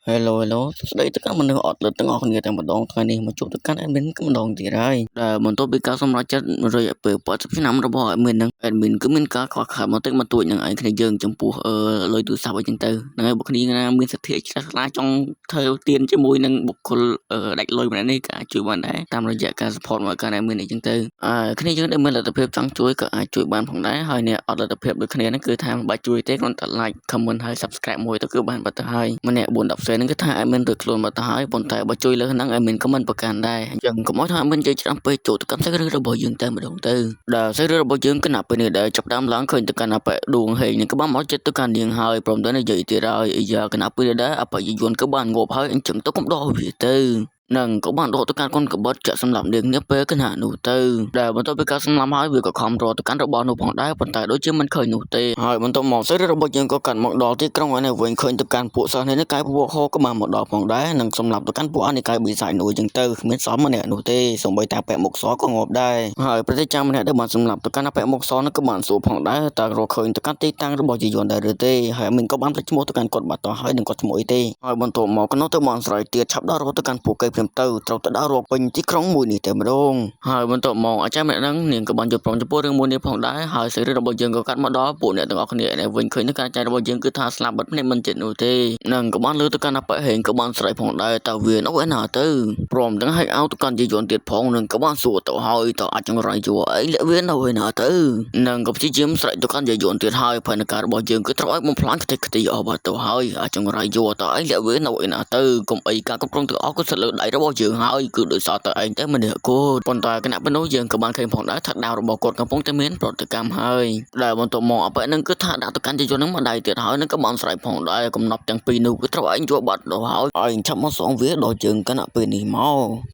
Hello Hello សួស្តីទៅកាន់មនុស្សអត់លត់ទាំងអស់គ្នាតែម្ដងថ្ងៃនេះមកជួបទៅកាន់ admin ក៏ម្ដងទៀតហើយដែលបន្ទាប់ពីការសម្រេចចិត្តរយៈពេល80ឆ្នាំរបស់ admin ហ្នឹង admin គឺមានការខ្វះខាតបន្តិចបន្តួចនឹងឯងគ្នាយើងចំពោះអឺលុយទូរស័ព្ទអីចឹងទៅហ្នឹងហើយបើគ្នាណាមានសទ្ធាជ្រះថ្លាចង់ធ្វើទៀនជាមួយនឹងបុគ្គលដាច់លុយម្នាក់នេះក៏អាចជួយបានដែរតាមរយៈការ support មកកាន់ admin អីចឹងទៅអឺគ្នាយើងដែលមានលទ្ធភាពចង់ជួយក៏អាចជួយបានផងដែរហើយអ្នកអត់លទ្ធភាពដូចគ្នាហ្នឹងគឺថាមិនបាច់ជួយទេគ្រាន់តែ like comment ហើយ subscribe មួយទៅគឺបានបាត់ទៅហើយម្នាក់4 10សេនហ្នឹងគឺថា admin រួចខ្លួនបាត់ទៅហើយប៉ុន្តែបើជួយលើសហ្នឹង admin ក៏មិនប្រកាន់ដែរអញ្ចឹងកុំឲ្យថា admin និយាយច្រើនពេកចូលទៅកាន់សាច់រឿងរបស់យើងតែម្ដងទៅដែលសាច់រឿងរបស់យើងគណៈពេលនេះដែលចាប់ដើមឡើងឃើញទៅកាន់អបិដួងហេងនឹងក៏បានមកចិត្តទៅកាន់នាងហើយព្រមទាំងនិយាយទៀតហើយអាយ៉ាគណៈពេលនេះដែរអបិយន្តក៏បានងាប់ហើយអញ្ចឹងទៅកុំដោះវាទៅនឹងក៏បានដកទៅកាន់កូនកបិតចាក់សម្លាប់នាងនេះពេលគណៈនោះទៅដែលបន្ទាប់ពីការសម្លាប់ហើយវាក៏ខំរត់ទៅកាន់របស់នោះផងដែរប៉ុន្តែដូចជាមិនឃើញនោះទេហើយបន្ទាប់មកសាច់រឿងរបស់យើងក៏កាត់មកដល់ទីក្រុងឯនេះវិញឃើញទៅកាន់ពួកសិស្សនេះកាយពួកហោក៏បានមកដល់ផងដែរនិងសម្លាប់ទៅកាន់ពួកអនិកាយបិសាចនោះអញ្ចឹងទៅគ្មានសមម្នាក់នោះទេសូម្បីតែពាក់មុខសក៏ងាប់ដែរហើយប្រតិចាម្នាក់ដែលបានសម្លាប់ទៅកាន់ពាក់មុខសនោះក៏បានសួរផងដែរតើរកឃើញទៅកាន់ទីតាំងរបស់ជាយន្តដែរឬទេហើយមិនក៏បានផ្លេចឈ្មោះទៅកាន់គាត់បាត់ទៅហើយនឹងគាត់ឈ្មោះអីទេហើយបន្ទាប់មកក៏នៅទៅបានស្រ័យទៀតឆាប់ដល់រកទៅកាន់ពួកគេភ្លាមទៅត្រូវទៅដល់រកពេញទីក្រុងមួយនេះតែម្ដងហើយបន្ទាប់មកអាចារ្យម្នាក់ហ្នឹងនាងក៏បានយល់ព្រមចំពោះរឿងមួយនេះផងដែរហើយសាច់រឿងរបស់យើងក៏កាត់មកដល់ពួកអ្នកទាំងអស់គ្នាឯវិញឃើញនឹងការអាចារ្យរបស់យើងគឺថាស្លាប់បាត់ភ្នែកមិនចិត្តនោះទេនឹងក៏បានលើទៅកាន់អបិហេងក៏បានស្រែកផងដែរតើវានៅឯណាទៅព្រមទាំងឲ្យអោទៅកាន់ជាយន្តទៀតផងនឹងក៏បានសួរទៅហើយតើអាចចង្រៃជួអីលាក់វានៅឯណាទៅនឹងក៏ព្យាយាមស្រែកទៅកាន់ជាយន្តទៀតហើយផែនការរបស់យើងគឺត្រូវឲ្យបំផ្លាញខ្ទេចខ្ទីអស់បាត់ទៅហើយអាចចង្រៃជួតើអីលាក់វានៅឯណាទៅកុំអីការគ្រប់គ្រងទាំងអស់គឺស្ថិតលើដៃរបស់យើងហើយគឺដោយសារតែឯងតែម្នាក់គត់ប៉ុន្តែគណៈពេលនោះយើងក៏បានឃើញផងដែរថាដាវរបស់គាត់កំពុងតែមានប្រតិកម្មហើយដែលបន្ទាប់មកអបិនឹងគឺថាដាក់ទៅកាន់ជាជននឹងមកដៃទៀតហើយនឹងក៏បានស្រែកផងដែរកំណប់ទាំងពីរនោះគឺត្រូវឯងយកបាត់ទៅហើយឯងឆាប់មកសងវាដល់យើងគណៈពេលនេះមក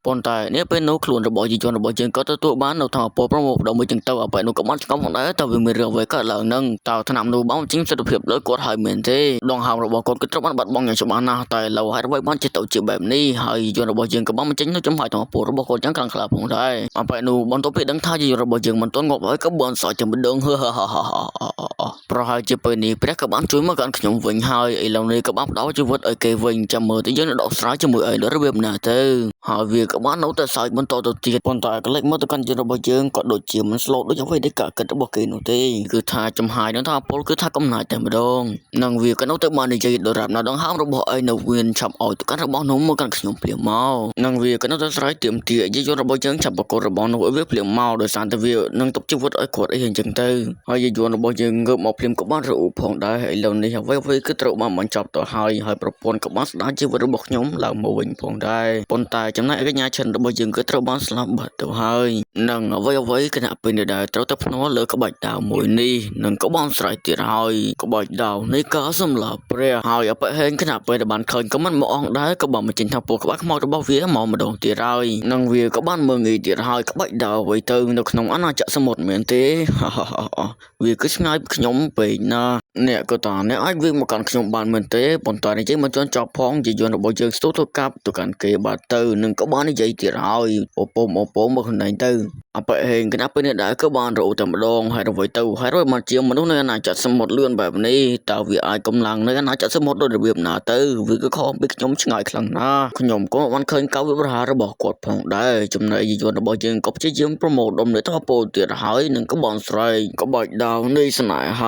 ប៉ុន្តែនេះពេលនោះខ្លួនរបស់ជាជនរបស់យើងក៏ទទួលបាននៅធម៌ពលប្រមូលផ្ដុំមួយចឹងទៅអបិនោះក៏បានឆ្ងល់ផងដែរតើវាមានរឿងអ្វីកើតឡើងនឹងតើឆ្នាំនោះបានចេញសិទ្ធិភាពលើគាត់ហើយមែនទេដងហើមរបស់គាត់គឺត្រូវបានបាត់បង់យ៉ាងច្បាស់ណាស់តែឥឡូវហេតុអ្វីបានជាទៅជាបែបនេះហើយជនរបស់យើងក៏បានបញ្ចេញនៅចំហាយធម៌ពលរបស់គាត់យ៉ាងខ្លាំងក្លាផងដែរអបិនោះបន្ទាប់ពីដឹងថាជារបស់យើងមិនទាន់ងាប់ហើយក៏បានសើចតែម្ដងហឺប្រហែលជាពេលនេះព្រះក៏បានជួយមកកាន់ខ្ញុំវិញហើយឥឡូវនេះក៏បានផ្ដល់ជីវិតឲ្យគេវិញចាំមើលទៅយើងនឹងដោះស្រាយជាមួយឯងរបៀបណាទៅហើយវាក៏បាននៅតែសើចបន្តទៅទៀតប៉ុន្តែក៏លេចមកទៅកាន់ជនរបស់យើងក៏ដូចជាមិនស្លូតដូចអ្វីដែលការគិតរបស់គេនោះទេគឺថាចំហាយនឹងថាពលគឺថាកំណាចតែម្ដងនឹងវាក៏នៅតែបាននិយាយដរាបណាដងហើមរបស់ឯងនៅវៀនឆាប់ឲ្យទៅកាន់របស់នោះមកកាន់ខ្ញុំភ្លាមមកនឹងវាក៏នៅតែស្រែកទាមទារយាយរបស់យើងឆាប់បកគរបស់នោះឲ្យវាភ្លាមមកដោយសារតែវានឹងទុកជីវិតឲ្យគាត់អីអញ្ចឹងទៅហើយយាយរបស់យើងងើបមកភ្លាមក៏បានរអ៊ូផងដែរឥឡូវនេះអ្វីអ្វីគឺត្រូវបានបញ្ចប់ទៅហើយហើយប្រពន្ធក៏បានស្ដារជីវិតរបស់ខ្ញុំឡើងមកវិញផងដែរប៉ុន្តែចំណែកកញ្ញាឈិនរបស់យើងគឺត្រូវបានស្លាប់បាត់ទៅហើយនឹងអ្វីអ្វីគណៈពេលនេះដែរត្រូវតែភ្នាល់លើក្បាច់ដាវមួយនេះនឹងក៏បានស្រែកទៀតហើយក្បាច់ដាវនៃការសម្លាប់ព្រះហើយអបិហេងគណៈពេលដែលបានឃើញក៏មិនមកអងដែរក៏បានបញ្ចេញថាពួកក្បាច់ខ្មោចរបស់វាមកម្ដងទៀតហើយនឹងវាក៏បានមើងងាយទៀតហើយក្បាច់ដាវអ្វីទៅនៅក្នុងអាណាចក្រសមុទ្រមែនទេវាគឺឆ្ងាយពីខ្ញុំពេកណាស់អ្នកក៏តាអ្នកអាចវាមកកាន់ខ្ញុំបានមែនទេប៉ុន្តែនិយាយមិនទាន់ចប់ផងជាយន្តរបស់យើងស្ទុះទៅកាប់ទៅកាន់គេបាទទៅនឹងក៏បាននិយាយទៀតហើយអូពំអូពំមកខ្លួនឯងទៅអបិហេងគណៈពេលនេះដែរក៏បានរោតែម្ដងហើយអ្វីទៅហើយរួចមកជាមនុស្សនៅអាណាចក្រសមុទ្រលឿនបែបនេះតើវាអាចកម្លាំងនៅអាណាចក្រសមុទ្រដោយរបៀបណាទៅវាគឺខុសពីខ្ញុំឆ្ងាយខ្លាំងណាស់ខ្ញុំក៏បានឃើញកៅវិបរហារបស់គាត់ផងដែរចំណែកយន្តរបស់យើងក៏ព្យាយាមប្រមូលដុំនៃធពលទៀតហើយនឹងក៏បានស្រែកក្បាច់ដាវនៃស្នេហា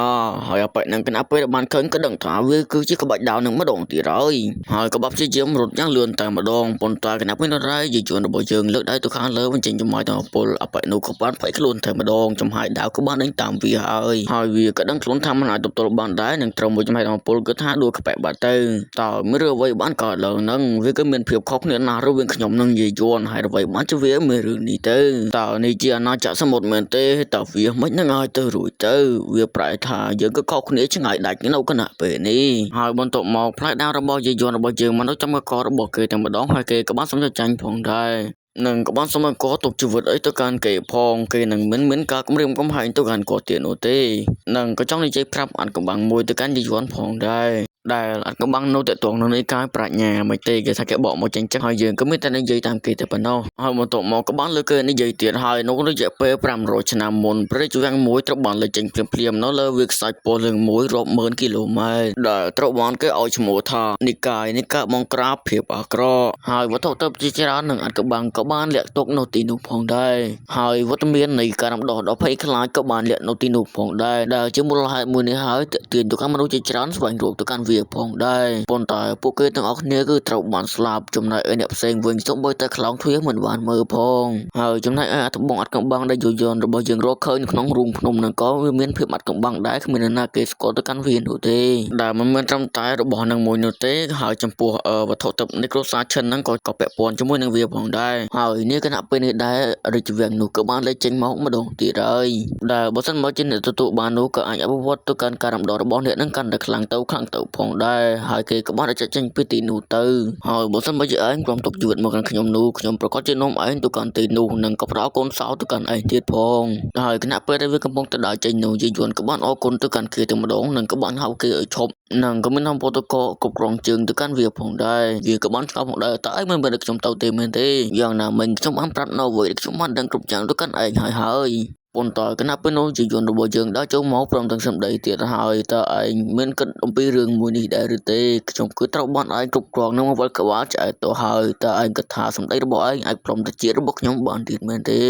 ហើយអបិនឹងគណៈពេលបានឃើញក៏ដឹងថាវាគឺជាក្បាច់ដាវនឹងម្ដងទៀតហើយហើយក៏បាប់ព្យាយាមរត់យ៉ាងលឿនតែម្ដងប៉ុន្តែគណៈពេលនោះដែរយន្តរបស់យើងលើកដៃទៅខាងលើបញ្ចេញចំហាយធពលអបិនោះក៏បានភ័យខ្លួនតែម្ដងចំហាយដាវក៏បានដេញតាមវាហើយហើយវាក៏ដឹងខ្លួនថាមិនអាចទប់ទល់បានដែរនឹងត្រឹមមួយចំហាយធពលគឺថាដួលក្បែកបាត់ទៅតើមានរឿងអ្វីបានកើតឡើងនឹងវាក៏មានភាពខុសគ្នាណាស់រវាងខ្ញុំនិងយាយយួនហើយអ្វីបានជាវាមានរឿងនេះទៅតើនេះជាអាណាចក្រសមុទ្រមែនទេតើវាមិននឹងឲ្យទៅរួចទៅវាប្រែថាយើងក៏ខុសគ្នាឆ្ងាយដាច់នៅគណៈពេលនេះហើយបន្ទាប់មកផ្លែដាវរបស់យាយយួនរបស់យើងមកនៅចំករបស់គេតែម្ដងហើយគេក៏បានសម្រេចចាញ់ផងដែរនឹងក៏បានសមកទុកជីវិតអីទៅកាន់គេផងគេនឹងមិនមានការគំរាមកំហែងទៅកាន់គាត់ទៀតនោះទេនឹងក៏ចង់និយាយប្រាប់អានកំបាំងមួយទៅកាន់យាយយួនផងដែរ។ ដែលអាថ៌កំបាំងនោះទាក់ទងនឹងនិកាយប្រាជ្ញាមិនទេគេថាគេបកមកចេញចឹងហើយយើងក៏មានតែនិយាយតាមគេតែប៉ុណ្ណោះហើយបន្ទាប់មកក៏បានលើគេនិយាយទៀតហើយនៅរយៈពេល500ឆ្នាំមុនព្រះរាជវាំងមួយត្រូវបានលេចចេញភ្លាមៗនៅលើវាលខ្សាច់ពណ៌លឿងមួយរាប់ម៉ឺនគីឡូម៉ែត្រដែលត្រូវបានគេឲ្យឈ្មោះថានិកាយនៃការបង្ក្រាបភាពអាក្រក់ហើយវត្ថុទិព្វជាច្រើននិងអាថ៌កំបាំងក៏បានលាក់ទុកនៅទីនោះផងដែរហើយវត្តមាននៃការរំដោះដ៏ភ័យខ្លាចក៏បានលាក់នៅទីនោះផងដែរដែលជាមូលហេតុមួយនេះហើយទាក់ទាញទៅកាន់មនុស្សជាច្រើនស្វែងរកទៅកាន់វាផងដែរប៉ុន្តែពួកគេទាំងអស់គ្នាគឺត្រូវបានស្លាប់ចំណែកឯអ្នកផ្សេងវិញសូម្បីតែខ្លោងទ្វារមិនបានមើលផងហើយចំណែកឯអាត្បងអាថ៌កំបាំងដែលយយនរបស់យើងរកឃើញក្នុងរូងភ្នំនឹងក៏វាមានភាពអាថ៌កំបាំងដែរគ្មាននរណាគេស្គាល់ទៅកាន់វានោះទេដែលមិនមែនត្រឹមតែរបស់នឹងមួយនោះទេហើយចំពោះវត្ថុទិព្វនៃគ្រួសារឈិនហ្នឹងក៏ពាក់ព័ន្ធជាមួយនឹងវាផងដែរហើយនេះគណៈពេលនេះដែររាជវាំងនោះក៏បានលេចចេញមកម្ដងទៀតហើយដែលបើសិនមកជាអ្នកទទួលបាននោះក៏អាចអភិវឌ្ឍទៅកាន់ការរំដោះរបស់អ្នកនឹងកាន់តែខ្លាំងទៅខ្លាំងទៅផងដែរហើយគេក៏បានចាក់ចេញពីទីនោះទៅហើយបើសិនមកជាឯងព្រមទុកជីវិតមកកាន់ខ្ញុំនោះខ្ញុំប្រកាសជានាំឯងទៅកាន់ទីនោះនិងក៏ផ្ដល់កូនសោទៅកាន់ឯងទៀតផងហើយគណៈពេលដែលវាកំពុងតែដើរចេញនោះយាយយួនក៏បានអរគុណទៅកាន់គេតែម្ដងនិងក៏បានហៅគេឲ្យឈប់និងក៏មាននាំប្រូតូកលគ្រប់គ្រងជើងទៅកាន់វាផងដែរវាក៏បានឆ្ងល់ផងដែរតើឯងមិនមែនខ្ញុំទៅទេមែនទេយ៉ាងណាមិញខ្ញុំបានប្រាប់នៅអ្វីដែលខ្ញុំបានដឹងគ្រប់យ៉ាងទៅកាន់ឯងហើយហើយប៉ុន្តែគណៈពេលនោះជាយន្តរបស់យើងដើរចូលមកព្រមទាំងសម្ដីទៀតហើយតើឯងមានគិតអំពីរឿងមួយនេះដែរឬទេខ្ញុំគឺត្រូវបានឯងគ្រប់គ្រងនឹងមកវិលក្បាលឆ្អែតទៅហើយតើឯងគិតថាសម្ដីរបស់ឯងអាចព្រមទៅជារបស់ខ្ញុំបានទៀតមែនទេ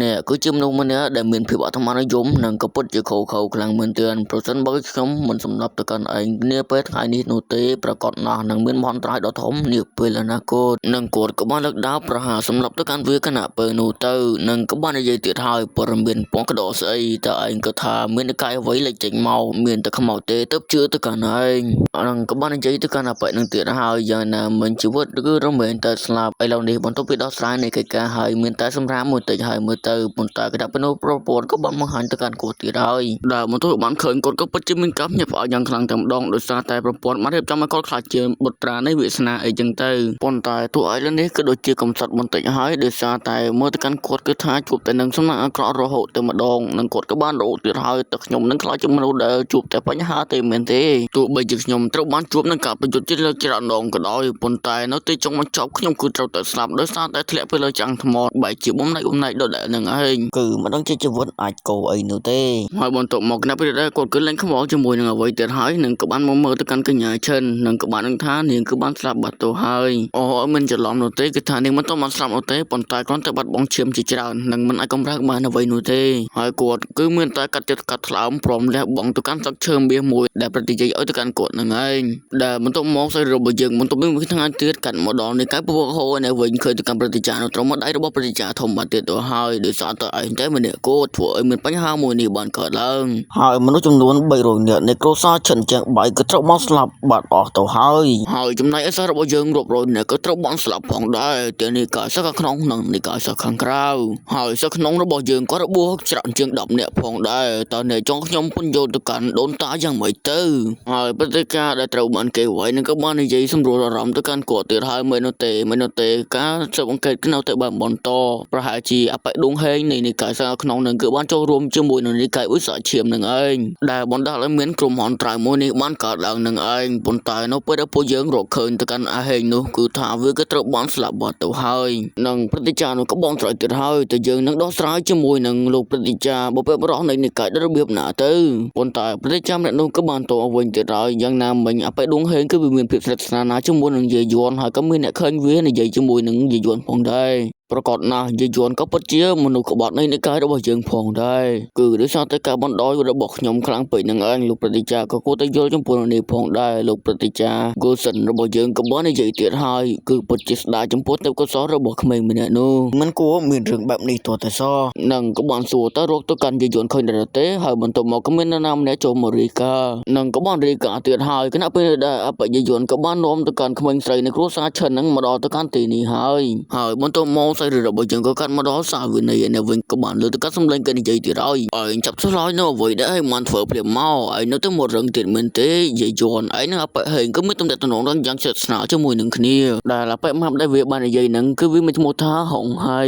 អ្នកគឺជាមនុស្សម្នាក់ដែលមានភាពអធិមនិយមនិងក៏ពិតជាខូខើខ្លាំងមែនទែនប្រសិនបើខ្ញុំមិនសម្លាប់ទៅកាន់ឯងនាពេលថ្ងៃនេះនោះទេប្រកាសណាស់នឹងមានមហន្តរាយដ៏ធំនាពេលអនាគតនិងគាត់ក៏បានលើកដាវប្រហារសម្លាប់ទៅកាន់វាគណៈពេលនោះទៅនិងក៏បាននិយាយទៀតហើយព័ត៌មានពងក្តោស្អីតើឯងក៏ថាមានកាយអ្វីលេចចេញមកមានតែខ្មោចទេទើបជឿទៅកាន់ឯងនិងក៏បាននិយាយទៅកាន់អបិនឹងទៀតហើយយ៉ាងណាមិញជីវិតគឺរមែងតែស្លាប់ឥឡូវនេះបន្ទាប់ពីដោះស្រាយនៃកិច្ចការហើយមានតែសម្រាប់មួយតិចហើយមើលទៅប៉ុន្តែគណៈពេលនោះប្រពន្ធក៏បានបង្ហាញទៅកាន់គាត់ទៀតហើយដែលបន្ទាប់បានឃើញគាត់ក៏ពិតជាមានការភ្ញាក់ផ្អើលយ៉ាងខ្លាំងតែម្ដងដោយសារតែប្រពន្ធបានរៀបចំឲ្យគាត់ខ្លាចជាបុត្រានៃវាសនាអីចឹងទៅប៉ុន្តែតួឯងនេះក៏ដូចជាកំសត់បន្តិចហើយដោយសារតែមើលទៅកាន់គាត់គឺថាជួបតែនឹងសំណាងអាក្រក់រហូតតែម្ដងនិងគាត់ក៏បានរកទៀតហើយតែខ្ញុំនឹងខ្លាចជាមនុស្សដែលជួបតែបញ្ហាទេមែនទេទោះបីជាខ្ញុំត្រូវបានជួបនឹងការប្រយុទ្ធជាលើកច្រើនដងក៏ដោយប៉ុន្តែនៅទីចុងបញ្ចប់ខ្ញុំគឺត្រូវតែស្លាប់ដោយសារតែធ្លាក់ទៅលើចាំងថ្មបែកជាបំណែកបំណែកដដែលនឹងឯងគឺមិនដឹងជាជីវិតអាចកោអីនោះទេហើយបន្ទាប់មកគណៈពេលដែលគាត់គឺលែងខ្វល់ជាមួយនឹងអ្វីទៀតហើយនឹងក៏បានមកមើលទៅកាន់កញ្ញាឈិននិងក៏បាននឹងថានាងគឺបានស្លាប់បាត់ទៅហើយអូមិនច្រឡំនោះទេគឺថានាងមិនទាន់បានស្លាប់នោះទេប៉ុន្តែគ្រាន់តែបាត់បង់ឈាមជាច្រើននិងមិនអាចកម្រើកបានអ្វីនោះទេហើយគាត់គឺមានតែកាត់ចិត្តកាត់ថ្លើមព្រមលះបង់ទៅកាន់ស្លឹកឈើមាសមួយដែលប្រតិយាយឲ្យទៅកាន់គាត់នឹងឯងដែលបន្ទាប់មកសាច់របស់យើងបន្ទាប់ពីមួយថ្ងៃទៀតកាត់មកដល់នៃកាយពពកហូនៅវិញឃើញទៅកាន់ប្រតិចានៅត្រង់មកដៃរបស់ប្រតិចាធំបាត់ទៀតទៅហើយដោយសារតែឯងតែម្នាក់គាត់ធ្វើឲ្យមានបញ្ហាមួយនេះបានកើតឡើងហើយមនុស្សចំនួន300នាក់នៃគ្រួសារឈិនជាងបាយក៏ត្រូវបានស្លាប់បាត់អស់ទៅហើយហើយចំណែកឯសិស្សរបស់យើងរាប់រយនាក់ក៏ត្រូវបានស្លាប់ផងដែរទាំងនេះកាយសិស្សខាងក្នុងនិងនេះកាយសិស្សខាងក្រៅហើយសិស្សក្នុងរបស់យើងក៏របួសច្រើនជាង10នាក់ផងដែរតើអ្នកចង់ខ្ញុំពន្យល់ទៅកាន់ដូនតាយ៉ាងម៉េចទៅហើយព្រឹត្តិការណ៍ដែលត្រូវបានគេវាយនឹងក៏បាននិយាយសម្រួលអារម្មណ៍ទៅកាន់គាត់ទៀតហើយមិននោះទេមិននោះទេការស៊ើបអង្កេតគឺនៅតែបានបន្តប្រហែលជាអបិដួងហេងនៃនិកាយសិស្សក្នុងនឹងគឺបានចូលរួមជាមួយនឹងនិកាយឧស្សាហ៍ឈាមនឹងឯងដែលបណ្ដាលឲ្យមានក្រុមហន្តរាយមួយនេះបានកើតឡើងនឹងឯងប៉ុន្តែនៅពេលដែលពួកយើងរកឃើញទៅកាន់អាហេងនោះគឺថាវាក៏ត្រូវបានស្លាប់បាត់ទៅហើយនិងព្រឹត្តិការណ៍នោះក៏បងត្រៃទៀតហើយតែយើងនឹងដោះស្រាយជាមួយនឹងលោកព្រឹត្តិការណ៍បុព្វបុរសនៃនិកាយដល់របៀបណាទៅប៉ុន្តែព្រឹត្តិការណ៍ម្នាក់នោះក៏បានតវិញទៀតហើយយ៉ាងណាមិញអបិដួងហេងគឺវាមានភាពស្និទ្ធស្នាលណាស់ជាមួយនឹងយាយយួនហើយក៏មានអ្នកឃើញវានិយាយជាមួយនឹងយាយយួនផងដែរប្រកាសណាស់យាយយួនក៏ពិតជាមនុស្សក្បត់នៃនិកាយរបស់យើងផងដែរគឺដោយសារតែការបណ្ដោយរបស់ខ្ញុំខ្លាំងពេកនឹងឯងលោកព្រឹត្តិចារក៏គួរតែយល់ចំពោះនេះផងដែរលោកព្រឹត្តិចារគូសិនរបស់យើងក៏បាននិយាយទៀតហើយគឺពិតជាស្ដាយចំពោះទេពកោសលរបស់ក្មេងម្នាក់នោះមិនគួរមានរឿងបែបនេះទាល់តែសោះនិងក៏បានសួរតើរកទៅកាន់យាយយួនឃើញដែរទេហើយបន្ទាប់មកក៏មាននរណាម្នាក់ចូលមករាយការណ៍និងក៏បានរាយការណ៍ទៀតហើយគណៈពេលដែលអបយាយយួនក៏បាននាំទៅកាន់ក្មេងស្រីនៃគ្រួសារឈិននឹងមកដល់ទៅកាន់ទីនេះហើយហើយបន្ទាប់មក សាច់រឿងរបស់យើងក៏កាត់មកដល់សាវិន័យឯនេះវិញក៏បានលើទៅកាត់សម្លេងគេនិយាយទៀតហើយឯងចាប់ឆ្លើយនៅអ្វីដែលឯងបានធ្វើភ្លាមមកឯងនៅតែមករឹងទៀតមែនទេយាយយន់ឯងនឹងអបិហេងក៏មានទំនាក់ទំនងយ៉ាងជិតស្និទ្ធជាមួយនឹងគ្នាដែលអបិម៉ាប់ដែលវាបាននិយាយនឹងគឺវាមានឈ្មោះថាហុងហៃ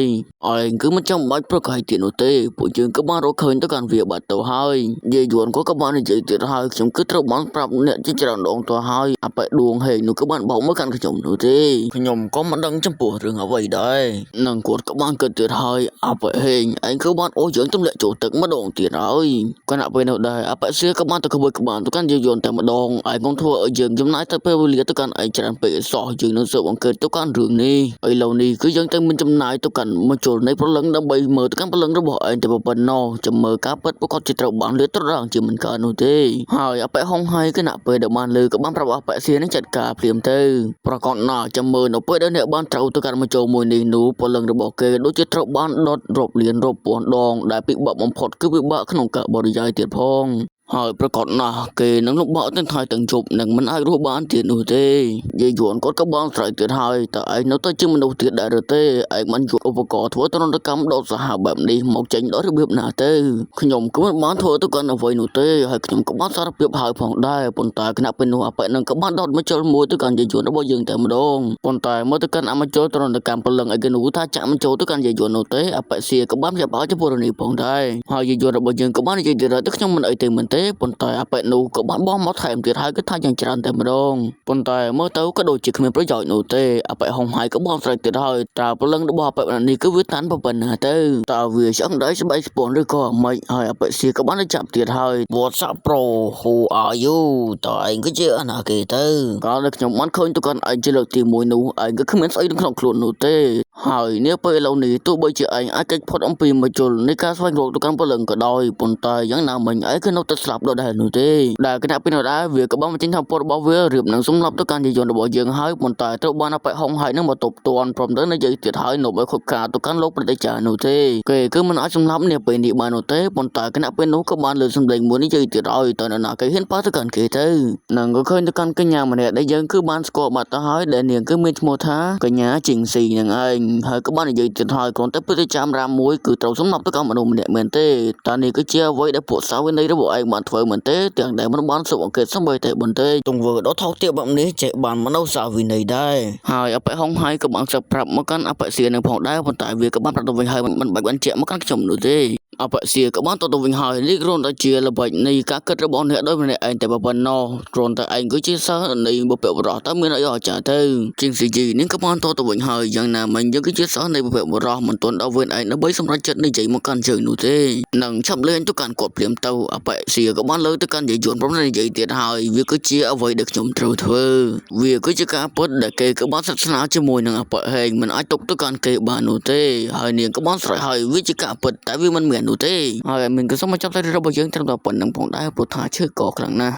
ឯងគឺមិនចាំបាច់ប្រកែកទៀតនោះទេពួកយើងក៏បានរកឃើញទៅកាន់វាបាត់ទៅហើយយាយយន់ក៏បាននិយាយទៀតហើយខ្ញុំគឺត្រូវបានប្រាប់អ្នកជាច្រើនដងទៅហើយអបិដួងហេងនោះក៏បានបោកមកកាន់ខ្ញុំនោះទេខ្ញុំក៏មិនដឹងចំពោះរឿងអ្វីដែរនឹងគាត់ក៏បានគិតទៀតហើយអបិហេងឯងគឺបានអូសយើងទម្លាក់ចូលទឹកម្ដងទៀតហើយគណៈពេលនោះដែរអបិសៀក៏បានទៅក្បួយក្បាលទៅកាន់យាយយន់តែម្ដងឯងកុំធ្វើឲ្យយើងចំណាយទៅពេលវេលាទៅកាន់ឯងច្រើនពេកឲ្យសោះយើងនឹងស៊ើបអង្កេតទៅកាន់រឿងនេះឥឡូវនេះគឺយើងតែមិនចំណាយទៅកាន់មជុលនៃព្រលឹងដើម្បីមើលទៅកាន់ព្រលឹងរបស់ឯងតែប៉ុណ្ណោះចាំមើលការពិតប្រកបជាត្រូវបានលាតត្រដាងជាមិនកើតនោះទេហើយអបិហុងហើយគណៈពេលដែលបានលើក៏បានប្រាប់អបិសៀនឹងចាត់ការភ្លាមទៅប្រកបណាស់ចាំមើលនៅពេលដែលអ្នកបានត្រូវទៅកាន់មជុលមួយនេះនោះព្រលឹងរបស់គេដូចជាត្រូវបានដុតរាប់លានរាប់ពាន់ដងដែលពិបាកបំផុតគឺពិបាកក្នុងការបរិយាយទៀតផងហើយប្រកបណាស់គេនឹងលំបាកទាំងថ្ងៃទាំងយប់នឹងមិនអាចរស់បានទៀតនោះទេយាយយួនគាត់ក៏បានស្រែកទៀតហើយតើឯងនៅតែជាមនុស្សទៀតដែរឬទេឯងបានយកឧបករណ៍ធ្វើទរណកម្មដ៏សាហាវបែបនេះមកចេញដល់របៀបណាទៅខ្ញុំក៏មិនបានធ្វើទៅកាន់អ្វីនោះទេហើយខ្ញុំក៏បានសារភាពហើយផងដែរប៉ុន្តែគណៈពេលនោះអបិនឹងក៏បានដោតមកជលមួយទៅកាន់យាយយួនរបស់យើងតែម្ដងប៉ុន្តែមកទៅកាន់អមជលទរណកម្មព្រលឹងឯគេនោះថាចាក់មិនចូលទៅកាន់យាយយួននោះទេអបិសៀក៏បានព្យាបាលចំពោះរឿងនេះផងដែរហើយយាយយួនរបស់យើងក៏បាននិយាយទៀតទៅខ្ញុំមិនអីទេមិនទេប៉ុន្តែអបិនោះក៏បានបោះមកថែមទៀតហើយគឺថាយ៉ាងច្រើនតែម្ដងប៉ុន្តែមើលទៅក៏ដូចជាគ្មានប្រយោជន៍នោះទេអបិហុងហើយក៏បងស្រែកទៀតហើយតើព្រលឹងរបស់អបិនេះគឺវាតាន់ប៉ុណ្ណាទៅតើវាឆ្អឹងដៃស្បែកស្ពនឬក៏មិនហើយអបិសៀក៏បានចាប់ទៀតហើយ What's up bro who are you តើឯងគឺជាអណាគេទៅកាលដែលខ្ញុំបានឃើញទៅកាន់ឯងជាលើកទី1នោះឯងក៏គ្មានស្អីនៅក្នុងខ្លួននោះទេហើយនាពេលឥឡូវនេះទោះបីជាឯងអាចគេចផុតអំពីមជុលនៃការស្វែងរកទៅកាន់ព្រលឹងក៏ដោយប៉ុន្តែយ៉ាងណាមិញឯងគឺនៅតែស្លាប់ដដែលនោះទេដែលគណៈពេលនោះដែរវាក៏បានបញ្ចេញធម៌របស់វារៀបនឹងសម្លាប់ទៅកាន់យាយយន្តរបស់យើងហើយប៉ុន្តែត្រូវបានអបិហុងហើយនឹងមកទប់ទាន់ព្រមទាំងនិយាយទៀតហើយនោមឲ្យខូចខាតទៅកាន់លោកប្រតិចានោះទេគេគឺមិនអាចសម្លាប់នាពេលនេះបាននោះទេប៉ុន្តែគណៈពេលនោះក៏បានលើសម្លេងមួយនិយាយទៀតហើយតើនរណាគេហ៊ានប៉ះទៅកាន់គេទៅនឹងក៏ឃើញទៅកាន់កញ្ញាម្នាក់ដែលយើងគឺបានស្គាល់បាត់ទៅហើយដែលនាងគឺមានឈ្មោះថាកញ្ញាជីងស៊ីនឹងឯងហើយក៏បាននិយាយទៀតហើយគ្រាន់តែព្រឹត្តិចាំរាមមួយគឺត្រូវសម្លាប់ទៅកាន់មនុស្សម្នាក់មែនទេតើនេះគឺជាអ្វីដែលពួកសាវិន័យរបស់ឯងបានធ្វើមែនទេទាំងដែលមិនបានស៊ើបអង្កេតសូម្បីតែបន្តិចទង្វើដ៏ថោកទាបបែបនេះចេះបានមនុស្សសាវិន័យដែរហើយអបិហុងហើយក៏បានសឹកប្រាប់មកកាន់អបិសៀនឹងផងដែរប៉ុន្តែវាក៏បានប្រាប់ទៅវិញហើយមិនបាច់បញ្ជាក់មកកាន់ខ្ញុំនោះទេអបិសៀក៏បានតទៅវិញហើយនេះគ្រាន់តែជាល្បិចនៃការគិតរបស់អ្នកដោយម្នាក់ឯងតែប៉ុណ្ណោះគ្រាន់តែឯងគឺជាសិស្សនៃបុព្វបុរសតើមានអីអស្ចារ្យទៅជាងស៊ីជីនឹងក៏បានតទៅវិញហើយយ៉ាងណាមិញយើងគឺជាសិស្សនៃបុព្វបុរសមិនទាន់ដល់វេនឯងដើម្បីសម្រេចចិត្តនិយាយមកកាន់ជើងនោះទេនឹងឆាប់លេងទៅកាន់គាត់ភ្លាមទៅអបិសៀក៏បានលើទៅកាន់យាយយួនព្រមនិយាយទៀតហើយវាគឺជាអ្វីដែលខ្ញុំត្រូវធ្វើវាគឺជាការពិតដែលគេក៏បានសិក្សាជាមួយនឹងអបិហេងមិនអាចទុកទៅកាន់គេបាននោះទេហើយនាងក៏បានស្រែកហើយវាជាការពិតតែវាមិនមែននោះទេហើយមានក៏សូមបញ្ចប់តែរបស់យើងត្រឹមតែប៉ុណ្្នឹងផងដែរព្រោះថាឈឺកខ្លាំងណាស់។